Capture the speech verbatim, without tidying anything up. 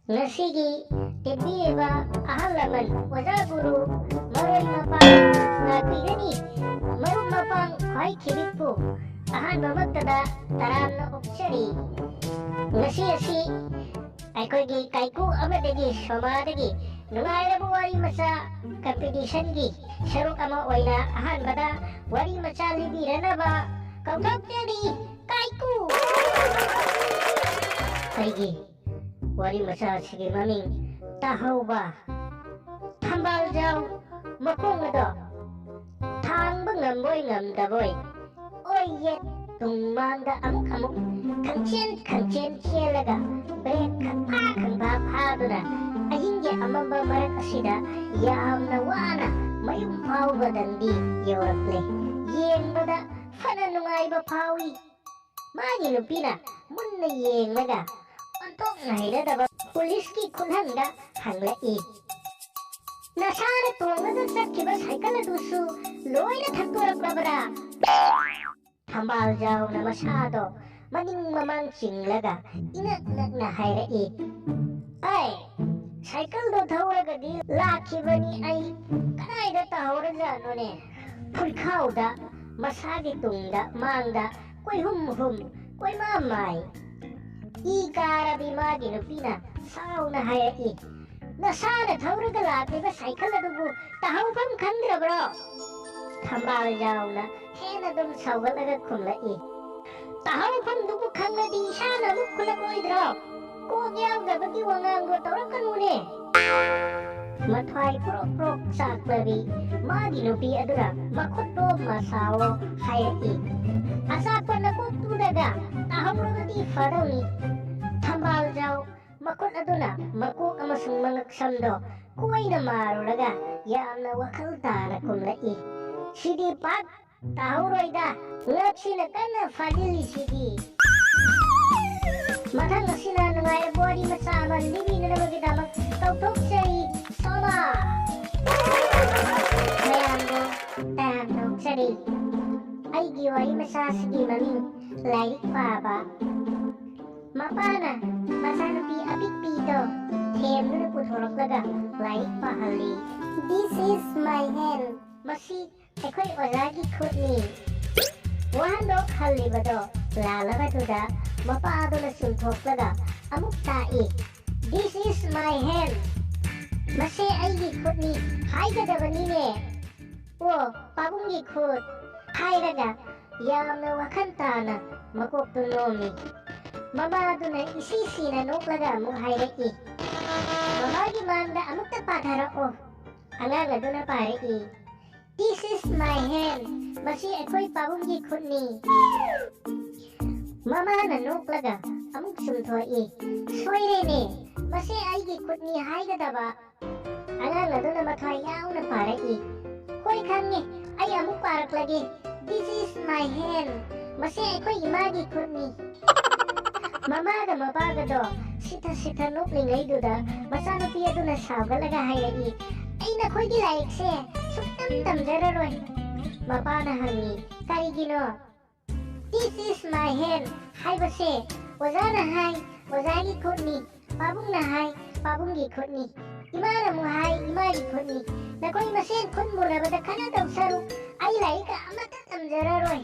ꯉꯁꯤꯒꯤ ꯇꯦꯝꯕꯤꯔꯤꯕ ꯑꯍꯜ ꯂꯃꯟ, ꯑꯣꯖꯥ ꯒꯨꯔꯨ, ꯃꯔꯣꯏ ꯃꯄꯥꯡ ꯉꯥꯛꯄꯤꯒꯅꯤ꯫ ꯃꯔꯨꯞ ꯃꯄꯥꯡ ꯈ꯭ꯋꯥꯏ ꯈꯤꯕꯤꯛꯄꯨ ꯑꯍꯥꯟꯕꯃꯛꯇꯗ ꯇꯔꯥꯝꯅ ꯑꯣꯛꯆꯔꯤ꯫ ꯉꯁꯤ ꯑꯁꯤ ꯑꯩꯈꯣꯏꯒꯤ ꯀꯥꯏꯀꯨ ꯑꯃꯗꯒꯤ ꯁꯣꯃꯥꯗꯒꯤ ꯅꯨꯡꯉꯥꯏꯔꯕ ꯋꯥꯔꯤ ꯃꯆꯥ ꯀꯝꯄꯤꯇꯤꯁꯟꯒꯤ ꯁꯔꯨꯛ ꯑꯃ ꯑꯣꯏꯅ ꯑꯍꯥꯟꯕꯗ ꯋꯥꯔꯤ ꯃꯆꯥ ꯂꯤꯕꯤꯔꯅꯕ ꯀꯧꯊꯣꯛꯆꯔꯤ꯫ ꯀꯥꯏꯀꯨ! ꯑꯩꯒꯤ ꯋꯥꯔꯤ ꯃꯆꯥꯁꯤꯒꯤ ꯃꯃꯤꯡ ꯇꯥꯍꯧꯕ꯫ ꯊꯝꯕꯥꯜ ꯖꯥꯎ ꯃꯈꯣꯡ ꯑꯗꯣ ꯊꯥꯡꯕ ꯉꯝꯕꯣꯏ ꯉꯝꯗꯕꯣꯏ, ꯑꯣꯏ ꯌꯦꯠ ꯇꯨꯡ ꯃꯥꯡꯗ ꯑꯃꯨꯛ ꯑꯃꯨꯛ ꯈꯪꯆꯦꯟ ꯈꯪꯆꯦꯟ ꯆꯦꯜꯂꯒ ꯕ꯭ꯔꯦꯛ ꯈꯪꯐꯥ ꯈꯪꯐꯥ ꯐꯥꯗꯨꯅ ꯑꯍꯤꯡꯒꯤ ꯑꯃꯝꯕ ꯃꯔꯛ ꯑꯁꯤꯗ ꯌꯥꯝꯅ ꯋꯥꯅ ꯃꯌꯨꯝ ꯐꯥꯎꯕꯗꯪꯗꯤ ꯌꯧꯔꯛꯂꯦ꯫ ꯌꯦꯡꯕꯗ ꯐꯅ ꯅꯨꯡꯉꯥꯏꯕ ꯐꯥꯎꯏ꯫ ꯃꯥꯒꯤ ꯅꯨꯄꯤꯅ ꯃꯨꯟꯅ ꯌꯦꯡꯂꯒ ꯑꯣꯟꯊꯣꯛꯅ ꯍꯩꯅꯗꯕ ꯄꯨꯂꯤꯁꯀꯤ ꯈꯨꯠꯍꯪꯗ ꯍꯪꯂꯛꯏ, "ꯅꯁꯥꯅ ꯇꯣꯡꯂꯒ ꯆꯠꯈꯤꯕ ꯁꯥꯏꯀꯜ ꯑꯗꯨꯁꯨ ꯂꯣꯏꯅ ꯊꯛꯇꯣꯔꯛꯂꯕ꯭ꯔꯥ?" ꯊꯝꯕꯥꯜ ꯖꯥꯎꯅ ꯃꯁꯥꯗꯣ ꯃꯅꯤꯡ ꯃꯃꯥꯡ ꯆꯤꯡꯂꯒ ꯏꯉꯛ ꯉꯛꯅ ꯍꯥꯏꯔꯛꯏ, "ꯑꯩ ꯁꯥꯏꯀꯜꯗꯣ ꯊꯧꯔꯒꯗꯤ ꯂꯥꯛꯈꯤꯕꯅꯤ, ꯑꯩ ꯀꯗꯥꯏꯗ ꯇꯥꯍꯧꯔꯖꯥꯠꯅꯣꯅꯦ?" ꯐꯨꯔꯤꯈꯥꯎꯗ ꯃꯁꯥꯒꯤ ꯇꯨꯡꯗ ꯃꯥꯡꯗ ꯀꯣꯏꯍꯨꯝ ꯍꯨꯝ, ꯀꯣꯏꯃꯥ ꯃꯥꯏ꯫ ꯏ ꯀꯥꯔꯕꯤ ꯃꯥꯒꯤ ꯅꯨꯄꯤꯅ ꯁꯥꯎꯅ ꯍꯥꯏꯔꯛꯏ, "ꯅꯁꯥꯅ ꯊꯧꯔꯒ ꯂꯥꯛꯂꯤꯕ ꯁꯥꯏꯀꯜ ꯑꯗꯨꯕꯨ ꯇꯥꯍꯧꯐꯝ ꯈꯪꯗ꯭ꯔꯕ꯭ꯔꯣ?" ꯊꯝꯕꯥꯜ ꯖꯥꯎꯅ ꯍꯦꯟꯅ ꯑꯗꯨꯝ ꯁꯥꯎꯒꯠꯂꯒ ꯈꯨꯝꯂꯛꯏ, "ꯇꯥꯍꯧꯐꯝꯗꯨꯕꯨ ꯈꯪꯂꯗꯤ ꯏꯁꯥꯅ ꯑꯃꯨꯛ ꯈꯨꯜꯂꯛꯂꯣꯏꯗ꯭ꯔꯣ? ꯀꯣꯛ ꯌꯥꯎꯗꯕꯒꯤ ꯋꯥꯉꯥꯡꯗꯣ ꯇꯧꯔꯛꯀꯅꯨꯅꯦ!" ꯃꯊ꯭ꯋꯥꯏ ꯄ꯭ꯔꯣꯛ ꯄ꯭ꯔꯣꯛ ꯆꯥꯛꯂꯕꯤ ꯃꯥꯒꯤ ꯅꯨꯄꯤ ꯑꯗꯨꯅ ꯃꯈꯨꯠꯇꯣ ꯃꯁꯥꯋꯣ ꯍꯥꯏꯔꯛꯏ, "ꯑꯆꯥꯛꯄ ꯅꯀꯣꯛꯇꯨꯗꯒ ꯇꯥꯍꯧꯔꯕꯗꯤ ꯐꯗꯧꯅꯤ!" ꯊꯝꯕꯥꯜ ꯖꯥꯎ ꯃꯈꯨꯠ ꯑꯗꯨꯅ ꯃꯀꯣꯛ ꯑꯃꯁꯨꯡ ꯃꯉꯛꯁꯝꯗꯣ ꯀꯣꯏꯅ ꯃꯥꯔꯨꯔꯒ ꯌꯥꯝꯅ ꯋꯥꯈꯜ ꯇꯥꯅ ꯈꯨꯝꯂꯛꯏ, "ꯁꯤꯗꯤ ꯄꯥꯛ ꯇꯥꯍꯧꯔꯣꯏꯗ, ꯉꯛꯁꯤꯅ ꯀꯟꯅ ꯐꯥꯖꯤꯜꯂꯤꯁꯤꯗꯤ!" ꯃꯊꯪ ꯑꯁꯤꯅ ꯅꯨꯡꯉꯥꯏꯔꯕ ꯋꯥꯔꯤ ꯃꯆꯥ ꯑꯃ ꯂꯤꯕꯤꯅꯅꯕꯒꯤꯗꯃꯛ ꯀꯧꯊꯣꯛꯆꯔꯤ, ꯁꯣꯃꯥ꯫ ꯃꯌꯥꯝꯕꯨ ꯇꯔꯥꯝꯅ ꯑꯣꯛꯆꯔꯤ꯫ ꯑꯩꯒꯤ ꯋꯥꯔꯤ ꯃꯆꯥꯁꯤꯒꯤ ꯃꯃꯤꯡ ꯂꯥꯏꯔꯤꯛ ꯄꯥꯕ꯫ ꯃꯄꯥꯅ ꯃꯆꯥꯅꯨꯄꯤ ꯑꯄꯤꯛꯄꯤꯗꯣ ꯊꯦꯝꯗꯨꯅ ꯄꯨꯊꯣꯔꯛꯂꯒ ꯂꯥꯏꯔꯤꯛ ꯄꯥꯍꯜꯂꯤ꯫ "This is my hand. ꯃꯁꯤ ꯑꯩꯈꯣꯏ ꯑꯣꯖꯥꯒꯤ ꯈꯨꯠꯅꯤ꯫ ꯋꯥꯍꯟꯊꯣꯛ ꯍꯜꯂꯤꯕꯗꯣ ꯂꯥꯜꯂꯕꯗꯨꯗ ꯃꯄꯥꯗꯨꯅ ꯆꯨꯝꯊꯣꯛꯂꯒ ꯑꯃꯨꯛ ꯇꯥꯛꯏ꯫ "This is my hand. ꯃꯁꯤ ꯑꯩꯒꯤ ꯈꯨꯠꯅꯤ ꯍꯥꯏꯒꯗꯕꯅꯤꯅꯦ꯫ ꯑꯣ, ꯄꯥꯕꯨꯡꯒꯤ ꯈꯨꯠ" ꯍꯥꯏꯔꯒ ꯌꯥꯝꯅ ꯋꯥꯈꯜ ꯇꯥꯅ ꯃꯀꯣꯛꯇꯨ ꯅꯣꯝꯃꯤ꯫ ꯃꯃꯥꯗꯨꯅ ꯏꯁꯤ ꯁꯤꯅ ꯅꯣꯛꯂꯒ ꯑꯃꯨꯛ ꯍꯥꯏꯔꯛꯏ꯫ ꯃꯃꯥꯒꯤ ꯃꯥꯡꯗ ꯑꯃꯨꯛꯇ ꯄꯥꯊꯔꯛꯑꯣ꯫ ꯑꯉꯥꯡ ꯑꯗꯨꯅ ꯄꯥꯔꯛꯏ꯫ "This is my hand. ꯃꯁꯤ ꯑꯩꯈꯣꯏ ꯄꯥꯕꯨꯡꯒꯤ ꯈꯨꯠꯅꯤ"꯫ ꯃꯃꯥꯅ ꯅꯣꯛꯂꯒ ꯑꯃꯨꯛ ꯆꯨꯝꯊꯣꯛꯏ꯫ "ꯁꯣꯏꯔꯦꯅꯦ, ꯃꯁꯤ ꯑꯩꯒꯤ ꯈꯨꯠꯅꯤ ꯍꯥꯏꯒꯗꯕ"꯫ ꯑꯉꯥꯡ ꯑꯗꯨꯅ ꯃꯊ꯭ꯋꯥꯏ ꯌꯥꯎꯅ ꯄꯥꯔꯛꯏ꯫ "ꯍꯣꯏ, ꯈꯪꯉꯦ, ꯑꯩ ꯑꯃꯨꯛ ꯄꯥꯔꯛꯂꯒꯦ꯫ This is my hand. ꯃꯁꯤ ꯑꯩꯈꯣꯏ ꯏꯃꯥꯒꯤ ꯈꯨꯠꯅꯤ"꯫ ꯃꯃꯥꯒ ꯃꯄꯥꯒꯗꯣ ꯁꯤꯊ ꯁꯤꯊ ꯅꯣꯛꯂꯤꯉꯩꯗꯨꯗ ꯃꯆꯥꯅꯨꯄꯤ ꯑꯗꯨꯅ ꯁꯥꯎꯒꯠꯂꯒ ꯍꯥꯏꯔꯛꯏ, "ꯑꯩ ꯅꯈꯣꯏꯒꯤ ꯂꯥꯏꯔꯤꯛꯁꯦ ꯁꯨꯛꯇꯝ ꯇꯝꯖꯔꯔꯣꯏ"꯫ ꯃꯄꯥꯅ ꯍꯪꯉꯤ, "ꯀꯔꯤꯒꯤꯅꯣ?" "This is my hand" ꯍꯥꯏꯕꯁꯦ ꯑꯣꯖꯥꯅ ꯍꯥꯏ, ꯑꯣꯖꯥꯒꯤ ꯈꯨꯠꯅꯤ, ꯄꯥꯕꯨꯡꯅ ꯍꯥꯏ, ꯄꯥꯕꯨꯡꯒꯤ ꯈꯨꯠꯅꯤ, ꯏꯃꯥꯅ ꯑꯃꯨꯛ ꯍꯥꯏ, ꯏꯃꯥꯒꯤ ꯈꯨꯠꯅꯤ꯫ ꯅꯈꯣꯏ ꯃꯁꯦꯟ ꯈꯨꯠ ꯃꯨꯟꯅꯕꯗ ꯈꯠꯅꯗꯧ ꯁꯔꯨꯛ ꯑꯩ ꯂꯥꯏꯔꯤꯛ ꯑꯃꯠꯇ ꯇꯝꯖꯔꯔꯣꯏ꯫